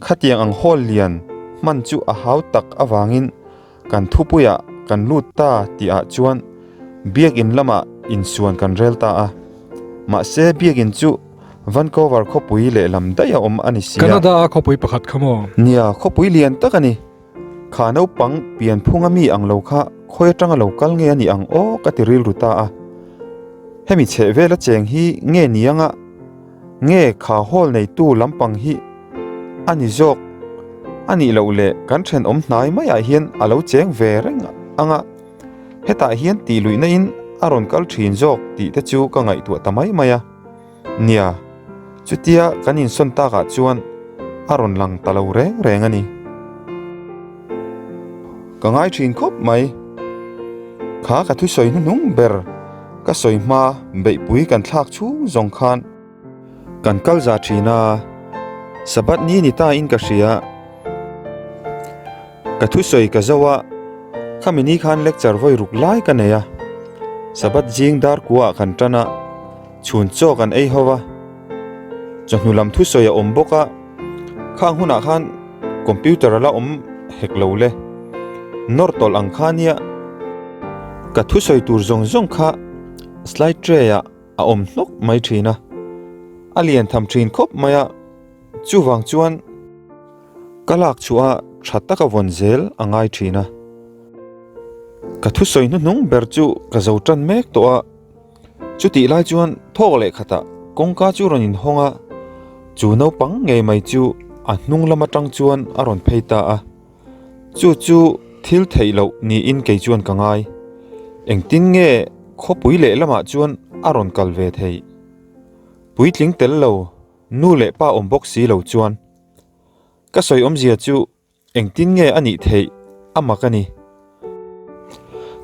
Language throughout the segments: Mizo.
Khatiang ang hall lian hman chu a hau tak avangin kan thupuiah kan lut ta tihah chuan biakin lamah insuan kan rel ta a. Mahse biakin chu Vancouver khawpui lehlam daih a awm a ni sia. Canada a khawpui pakhat kha maw? Nia, khawpui lian tak a ni. Kha naupang pianphunga mi ang lo kha khawi atanga lo kal nge a nih ang aw ka ti rilru ta a. Hemi chheh vela cheng hi nge ni anga nge kha hall neitu lampang hi a ni zawk a nih loh leh kan thenawm hnai maiah hian a lo cheng ve reng anga hetah hian tih luihna in a rawn kal thin zawk tih te chu ka ngaihtuah ta mai mai a. Nia, chutia kan insawn takah chuan a rawn lang ta lo reng reng a ni. Ka ngai thin khawp mai. Kha ka thusawi hnuhnung ber ka sawi hma beihpui kan thlak chhung zawng khan kan kal za thin a, Sabbath ni ni ta in ka hria. Ka thusawi ka zo a, khami ni khan lecture vawi ruk lai ka nei a, Sabbath zing dar kuaah kan tan a, Chhun chaw kan ei ho a, chawhnu lam thusawi a awm bawk a, khang hunah khan computer a la awm hek lo le, nawr tawlh ang kha nia, ka thusawi tur zawng zawng kha slide tray ah a awm hnawk mai thin a, a lian tham thin khawp mai a, chuvang chuan ka lak chhuah a tha taka vawn zel a ngai thin a, ka thusawi hnuhnung ber chu ka zo tan mek tawh a. Chutih lai chuan thawk leh khatah kawngka chu rawn inhawng a, chu naupang ngei mai chu a hnung lam atang chuan a rawn phei ta a. Chu chu thil theih loh niin kei chuan ka ngai. Engtin nge khawpui leh lamah chuan a rawn kal ve theih? Puitling tel lo, nu leh pa awm bawk si lo chuan. Ka sawi awmzia chu Engtin nge a nih theih a mak a ni.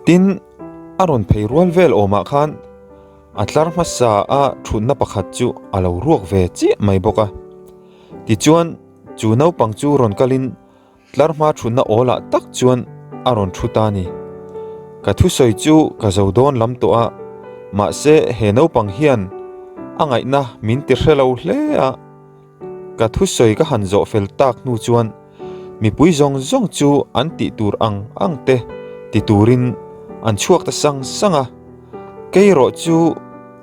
Tin, a rawn phei rual vel awmah khan a tlar hmasa a thutna pakhat chu a lo ruak ve chiah mai bawk a. Tichuan, chu naupang chu rawn kalin tlar hma thutna awlah tak chuan a rawn thu ta a ni. Ka thusawi chu ka zo dawn lam tawh a, mahse he naupang hian a ngaihna min ti hre lo hle a. Ka thusawi ka han zawh fel tak hnu chuan mipui zawng zawng chu an tih tur ang ang te ti turin an chhuak ta sang sang a, kei erawh chu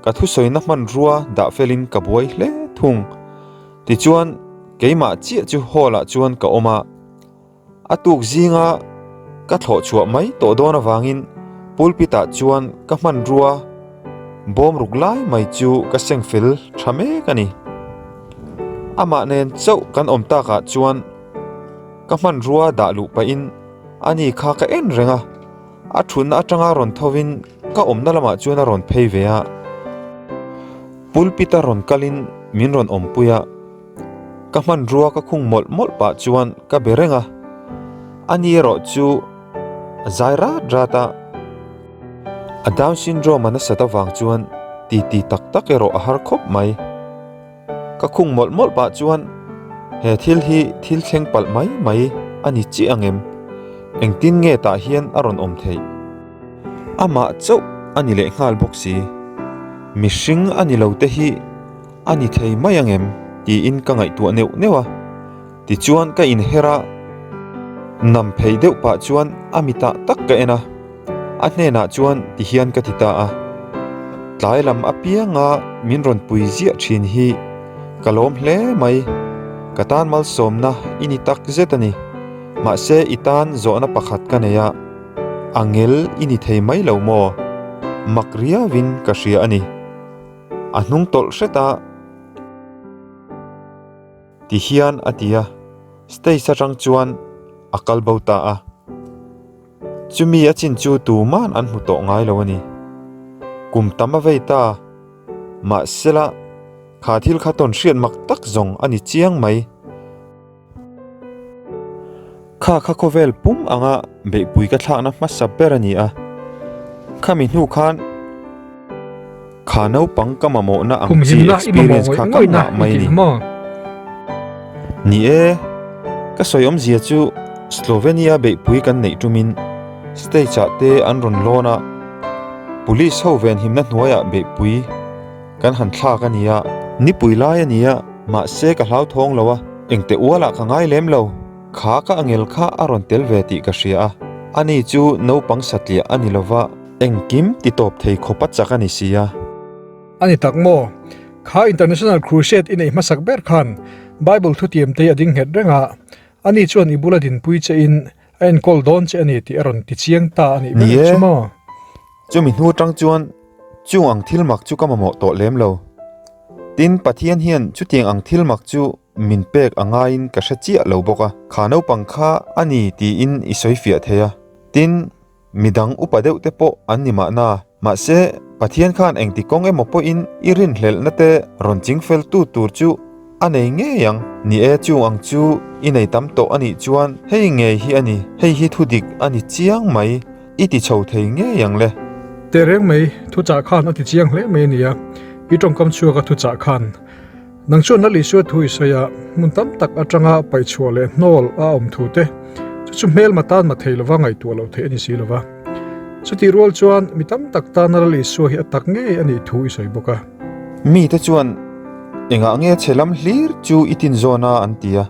ka thusawina hmanrua dah felin ka buai hle thung. Tichuan keimah chiah chu hall ah chuan ka awm a. A tuk zinga ka thlawh chhuah mai tawh dawn avangin pulpit ah chuan ka hmanrua bawm ruk lai mai chu ka seng fel tha mek a ni. Amah nen chauh kan awm takah chuan ka hmanrua dah luh pahin ani kha ka en reng a, a thutna atanga rawn thovin ka awmna lamah chuan a rawn phei ve a, pulpit a rawn kalin min rawn awmpui a. Ka hmanrua ka khung mawlh mawlh pah chuan ka be reng a, ani erawh chu a zai rat rat a. A Down syndrome a nasat avang chuan titi tak tak erawh a har khawp mai. Ka khung mawlh mawlh pah chuan he thil hi thil thleng palh mai mai a ni chiah ang em? Engtin nge tah hian a rawn awm theih? Amah chauh a ni leh nghal bawk si. Mihring a ni lo te hi. A ni thei mai ang em? tiin ka ngaihtuah neuh neuh a. Tichuan ka inher a, nam phei deuh pah chuan a mitah tak ka en a, a hnenah chuan tihian ka ti ta a, Tlai lam apianga min rawn pui ziah thin hi ka lawm hle mai, ka tan malsawmna i ni tak zet a ni. Mahse i tan zawhna pakhat ka nei a, a ngel i ni thei mai lo maw? Mak riauin ka hria a ni. A hnung tawlh hret a, ti hian a ti a, stage atang chuan a kal bo ta a. Chumi a chin chu tuman an hmu tawh ngai lo a ni. Kum tam a vei ta, mahsela kha thil kha tawn hriat mak tak zawng a ni chiang mai. Kha kha khawvel pum anga beihpui ka thlakna hmasa ber a ni a, khami hnu khan kha naupang ka mamawhna ang chi experience kha ka ngah mai a ni. Ni e, ka sawi awmzia chu Slovenia beihpui kan neih tumin stage ah te an rawn lawn a, police ho venhimna hnuaiah beihpui kan han thlak a ni a, nipui lai a ni a, mahse ka hlauthawng lo a. Engte ualah ka ngai lem lo, kha ka angel kha a rawn tel ve tih ka hria a, ani chu naupang satliah a ni lova, engkim ti tawp thei khawpa chak a ni si a. A ni tak maw? Kha International Crusade i neih hmasak ber khan Bible thutiam te hi a ding nghet reng a, ani chuan i bula dinpui che in a enkawl dawn che a ni tih a rawn ti chiang ta a nih ber chu maw? Ni e, chumi hnu atang chuan chung ang thil mak chu ka mamawh tawh lem lo. Tin, Pathian hian chutiang ang thil mak chu min pek a ngaiin ka hre chiah lo bawk a, kha naupang kha a ni tiin i sawi fiah thei a. Tin, midang upa deuh te pawh an ni mahna, mahse, Pathian khan engti kawng emaw pawhin i rinhlelhna te rawn chingfel tu tur chu a nei ngei ang. Ni e, chung ang chu i nei tam tawh a nih chuan hei ngei hi a ni, hei hi thudik a ni chiang mai. I ti chho thei ngei ang le. Tehreng mai, thuchah khan a ti chiang hle mai a nia. I tawngkam chhuak a thuchah khan. Nang chuan Lal Isua thu i sawi a, hmun tam tak atanga paihchhuah leh hnawl a awm thu te, chu chu hmelma tan ma thei lova ngaihtuah loh theih a ni si lova. Chutih rual chuan mi tam tak tana Lal Isua hi a tak ngei a nih thu i sawi bawk a. Mite chuan engah nge chhe lam hlir chu i tinzawn a an ti a.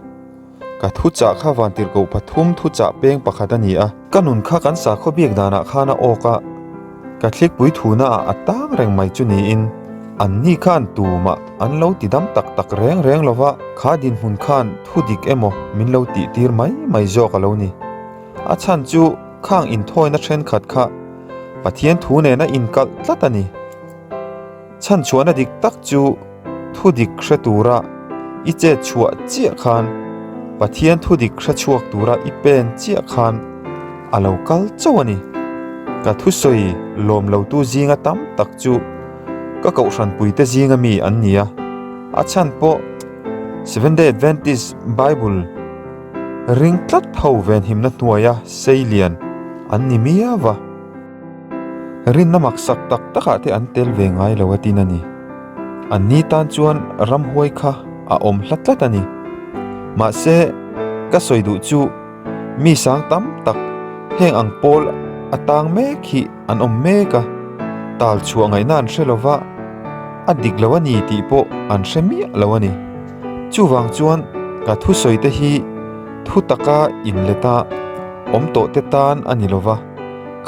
Ka thuchah kha vantirhkoh pathum thuchah peng pakhat a ni a. Ka nun kha kan sakhaw biak danah khan a awk a, ka thlikpui thunaah a tang reng mai chu niin, anni khan tumah an lo ti dam tak tak reng reng lo va, kha dinhmun khan thu dik emaw min lo tih tir mai mai zawk a lo ni. A chhan chu khang inthawina thenkhat kha Pathian thu nena inkalh tlat a ni. Chhanchhuahna dik tak chu thu dik hre tura i chet chhuah chiah khan, Pathian thu dik hre chhuak tura i pen chiah khan a lo kal chauh a ni. Ka thusawi lawm lotu zinga tam tak chu ka kohhranpuite zinga mi an ni a, a chhan pawh Seventh-day Adventist Bible ring tlat ho venhimna hnuaia seilian an ni miau va. Rinna maksak tak takah te an tel ve ngai lo a tin a ni. Anni tan chuan ramhuai kha a awm hla tlat a ni. Mahse, ka sawi duh chu mi sang tam tak heng ang pawl a tang mek hi an awm mek a, tal chhuah ngaihna an hre lo va, a dik lo a ni tih pawh an hre miah lo a ni. Chuvang chuan ka thusawi te hi thu taka inlet a awm tawh te tan a ni lo va.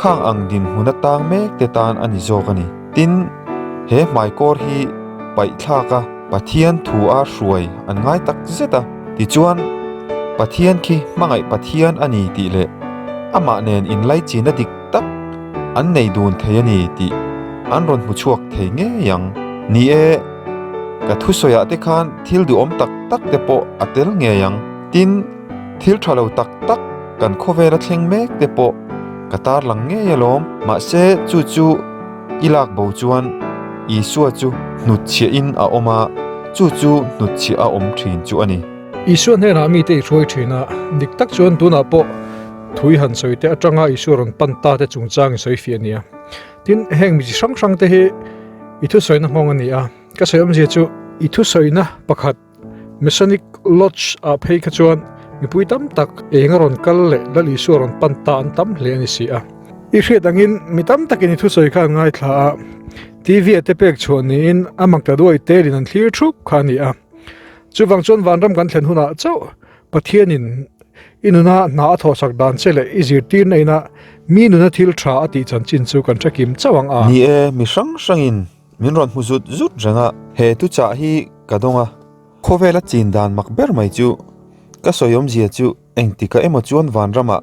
Khang ang dinhmun atang mek te tan a ni zawk a ni. Tin, he hmaikawr hi paihthlak a Pathian thu a hruai an ngai tak zet a. Tichuan, Pathian khi hmangaih Pathian a ni tih leh amah nen inlaichina dik tak an nei dun thei a ni tih an rawn hmu chhuak thei ngei ang. Ni e, ka thusawiah te khan thil duhawm tak tak te pawh a tel ngei ang. Tin, Thil tha lo tak tak kan khawvela thleng mek te pawh ka tarlang ngei alawm. Mahse chu chu i lak bo chuan Isua chu hnutchhiahin a awm a, chu chu hnutchhiah a awm thin chu a ni. Isua hnenah mite i hruai thin a, dik tak chuan tunah pawh thu i han sawi te atanga Isua rawn pan ta te chungchang i sawi fiah a nia. Tin, heng mi chi hrang hrang te hi i thusawina nghawng a ni a, ka sawi awmzia chu i thusawina pakhat, Masonic Lodge ah phei kha chuan mipui tam tak eng a rawn kal leh Lal Isua rawn pan ta an tam hle a ni si a. I hriat angin mi tam takin i thusawi kha an ngaithla a, TV ah te pek chhuah niin a mak ta duai telin an thlir thup kha a ni a. Chuvang chuan vanram kan thlen hunah chauh Pathianin i nuna hna a thawhsak dan che leh i zirtirna ina mi nuna thil tha a tih chanchin chu kan hre kim chauh ang a. Ni e, mi hrang hrangin Min rawn hmu zut zut reng a, he thuchah hi ka dawng a, khawvela chin dan mak ber mai chu ka sawi awmzia chu engtikah emaw chuan vanramah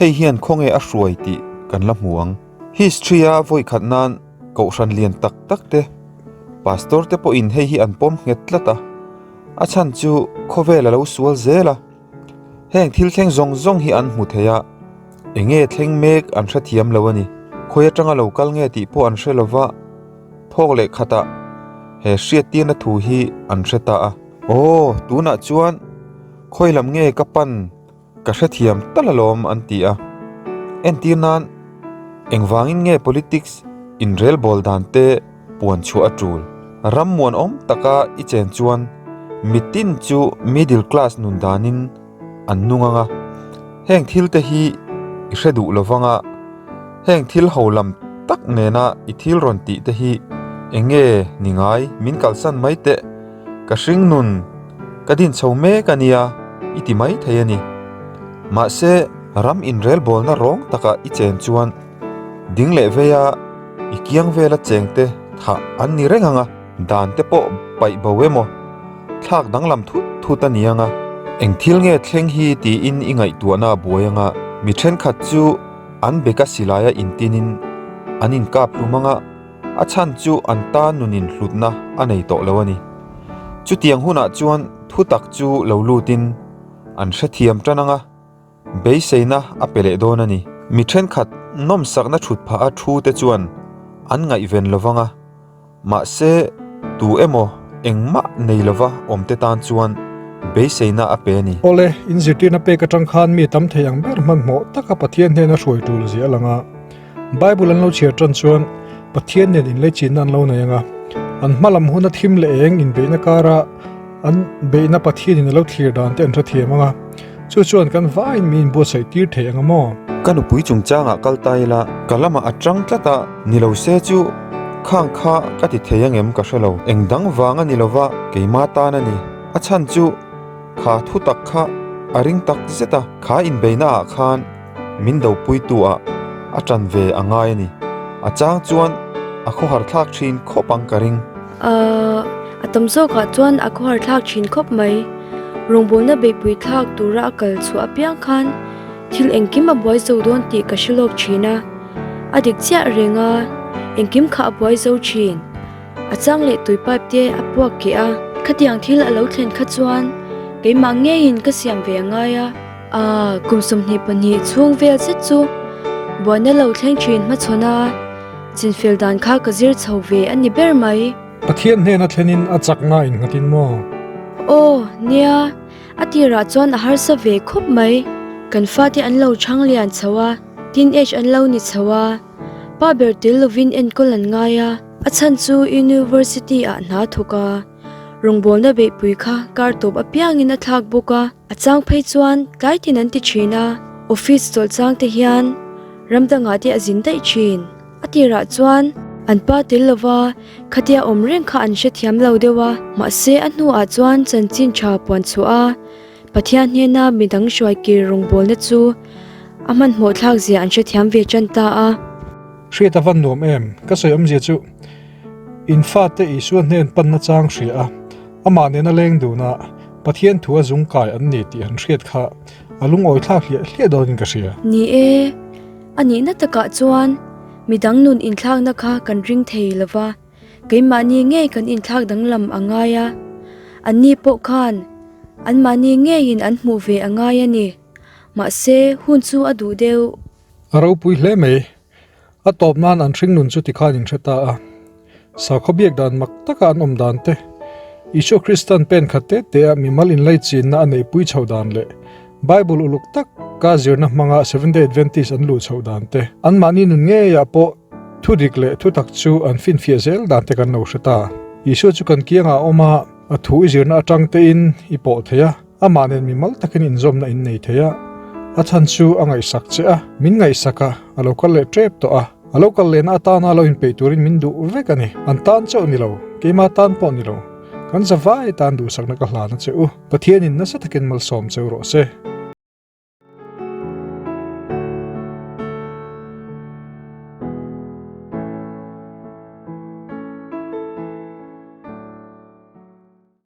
hei hian khawnge a hruai tih kan la hmu ang. History-a vawi khat nan kohhran lian tak tak te, pastor te pawhin hei hi an pawm nghet tlat a, a chhan chu khawvel a lo sual zel a, heng thil thleng zawng zawng hi an hmu thei a, Enge thleng mek an hrethiam lo a ni. Khawi atanga lo kal nge tih pawh an hre lo va, thawk leh khatah he hriattirna thu hi an hre ta a. Aw, tunah chuan khawi lam nge ka pan ka hrethiam tal alawm an ti a. Entir nan engvangin nge politics inrelbawl dan te puan chhuah a tul. Ram muanawm taka i chen chuan mitin chu middle class nun danin an nung ang a, heng thil te hi i hre duh lo vang a, heng thil ho lam tak nena i thil rawn tih te hi eng nge ni ngai min kalsan mai teh, ka hring nun Ka din chho mek a nia i ti mai thei a ni. Mahse, ram inrelbawlna rawng taka i chen chuan ding leh veia i kiang vela chengte thah an ni reng ang a, dan te pawh paih bo emaw thlak danglam thut thut a ni ang a. Eng thil nge thleng hi tiin i ngaihtuahna a buai ang a, mi thenkhat chu an beka silaia intinin an inkap hlum ang a, A chhan chu an tan nunin hlutna a nei tawh lo a ni. Chutiang hunah chuan thutak chu lo lutin an hrethiam tan ang a, beiseina a pe leh dawn a ni. Mi thenkhat nawmsakna thut phah a thu te chuan an ngaihven lo vang a, mahse tu emaw engmah nei lova awmte tan chuan beiseina a pe a ni. Awle, inzirtirna pek atang khan mi tam thei ang ber hmanhmawh taka Pathian hnena hruai tul zia a lang a. Bible an lo chhiar tan chuan Pathian nen inleichinna an lo nei ang a, an hma lam huna thim leh eng inbeihna kara an beihna Pathianin a lo thlir dan te an hrethiam ang a, chu chuan kan vaiin mi inbuatsaih tir thei ang a maw? Ka nupui chungchangah kal ta ila, ka lamah a tang tlat a, ni lo se chu khang kha ka ti thei angem ka hre lo, eng dang vang a ni lova keimah tan a ni, a chhan chu kha thutak kha a ring tak zet a, kha inbeihna ah khan Min dopuitu ah a ṭan ve a ngai a ni. A chang chuan a khawhar thlak ṭhin khawp ang ka ring. Ahh, a tam zawkah chuan a khawhar thlak ṭhin khawp mai. Rawngbawlna beihpui thlak tura a kal chhuah apiang khan thil engkim a buai zo dawn tih ka hre lawk ṭhin a. A dik chiah reng a, engkim kha a buai zo ṭhin. A chang leh tui pipe te a puak keh a. Khatiang thil a lo thlen kha chuan keimah ngeiin ka siam ve a ngai a. A, kum 22 chhung vel zet chu buaina lo thleng thin hmachhawn a, chinfel dan kha ka zir chho ve a ni ber mai. Pathian hnena thlenin a chakna innghatin maw? Aw, nia, a tirah chuan a harsa ve khawp mai. Kan fate an lo chhang lian chho a, teenage an lo ni chho a, pa ber tel lovin enkawl an ngai a, a chhan chu university ah hna thawk a, rawngbawlna beihpui kha kar tawp apiangin a thlak bawk a. A chang phei chuan tlai tin an ti thin a, office chawlh chang te hian ram dangah te a zin daih thin. A tirah chuan an pa tel lova khatia awm reng kha an hrethiam lo deuh a, mahse a hnuah chuan chanchin tha puan chhuah a, Pathian hnena midang hruai kir rawngbawlna chu a hmanhmawh thlak zia an hrethiam ve tan ta a. Hriat a van nuam em? Ka sawi awmzia chu in fate Isua hnen panna chang hria a, amah nena leng duna Pathian thu a zung kai an ni tih han hriat kha a lungawi thlak hliah hliah dawnin ka hria. Ni e, a nihna takah chuan midang nun inthlakna kha kan ring thei lo va, keimahni ngei kan inthlak danglam a ngai a, anni pawh khan anmahni ngeiin an hmuh ve a ngai a ni. Mahse, hun chu a duh deuh. A ropui hle mai. A tawp nan an hringnun chu tikhan in hre ta a. Sakhaw biak dan mak taka an awm dan te, Isua Kristan pen khat te te a mimal inlaichinna a neihpui chho dan leh Bible uluk taka zirna hmanga Seventh-day Adventist an luh chhoh dan te, anmahni nun ngeiah pawh thudik leh thutak chu an finfiah zel dan te kan lo hre ta. Isua chu kan kiangah a awm a, a thu i zirna atang tein i pawh thei a. Amah nen mimal takin inzawmna in nei thei a, a chhan chu a ngaihsak che a, min ngaihsak a, a lo kal leh tep tawh a, a lo kal lehna atana lo inpeih turin min duh vek a ni. An tan chauh ni lo, keima tan pawh ni lo, kan zavai tan duhsakna ka hlan a che u. Pathianin nasa takin malsawm cheu rawh se.